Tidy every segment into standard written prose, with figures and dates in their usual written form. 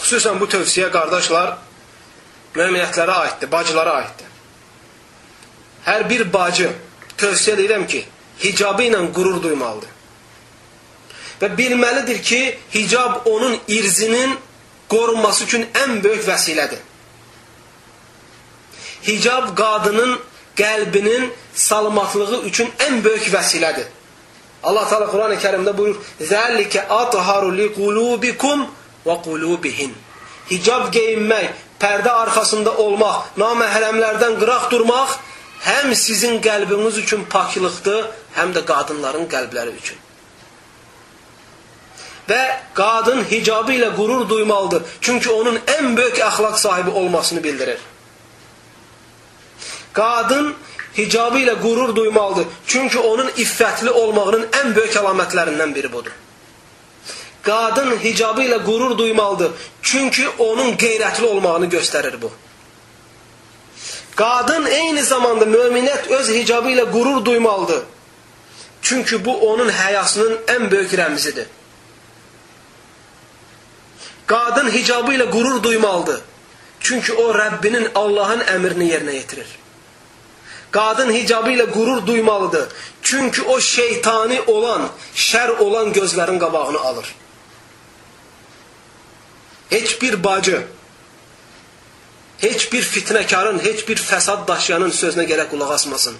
Xüsusən bu tövsiyə qardaşlar möminətlərə aiddir, bacılara aiddir. Hər bir bacı tövsiyə edirəm ki, hicabı ilə qürur duymalıdır. Və bilməlidir ki, hicab onun irzinin qorunması üçün ən böyük vəsilədir. Hicab qadının qəlbinin salamatlığı üçün ən böyük vəsilədir. Allah Teala Quran-ı Kərimdə buyurur: "Zəlikə atharu li qulubikum və qulubihin." Hicab geyinmək, pərdə arxasında olmaq, naməhrəmlərdən qıraq durmaq həm sizin qəlbiniz üçün paklıqdır, həm də qadınların qəlbləri üçün. Və qadın hicabı ilə qürur duymalıdır. Çünki onun ən böyük əxlaq sahibi olmasını bildirir. Qadın hicabı ilə qürur duymalıdır. Çünki onun iffətli olmağının ən böyük əlamətlərindən biri budur. Qadın hicabı ilə qürur duymalıdır. Çünki onun qeyrətli olmağını göstərir bu. Qadın eyni zamanda möminət öz hicabı ilə qürur duymalıdır. Çünki bu onun həyasının ən böyük rəmzidir. Qadın hicabı ilə qürur duymalıdır. Çünki o Rəbbinin, Allahın əmrini yerinə yetirir. Qadın hicabı ilə qürur duymalıdır. Çünki o şeytani olan, şər olan gözlərin qabağını alır. Heç bir bacı, heç bir fitnəkarın, heç bir fəsad daşıyanın sözünə gərək qulaq asmasın.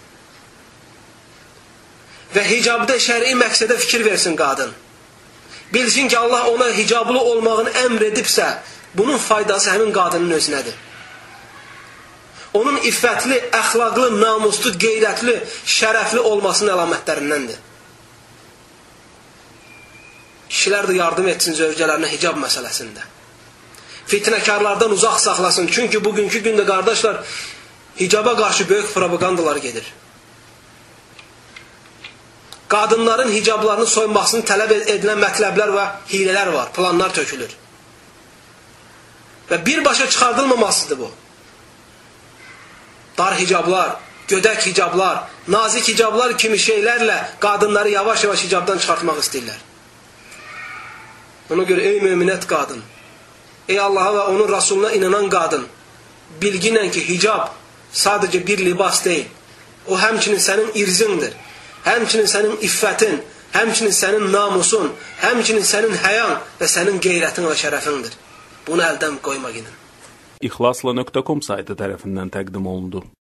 Və hicabda şər'i məqsədə fikir versin qadın. Bilsin ki, Allah ona hicablı olmağını əmr edibsə, bunun faydası həmin qadının özünədir. Onun iffətli, əxlaqlı, namuslu, qeyrətli, şərəfli olmasının əlamətlərindəndir. Kişilər də yardım etsin zövcələrinə hicab məsələsində. Fitnəkarlardan uzaq saxlasın. Çünki bugünkü gündə qardaşlar, hicaba qarşı böyük propagandalar gedir. Qadınların hicablarını soymasını tələb edilən mətləblər və hilələr var, planlar tökülür. Və birbaşa çıxardılmamasıdır bu. Dar hicablar, gödək hicablar, nazik hicablar kimi şeylərlə qadınları yavaş-yavaş hicabdan çıxartmaq istəyirlər. Ona görə ey möminət qadın, ey Allaha və onun Rasuluna inanan qadın, bilginlə ki, hicab sadəcə bir libas deyil, o həmçinin sənin irzindir, həmçinin sənin iffətin, həmçinin sənin namusun, həmçinin sənin həyan və sənin qeyrətin və şərəfindir. Bunu əldən qoyma ginin. İxlasla.com saytı tərəfindən təqdim olundu.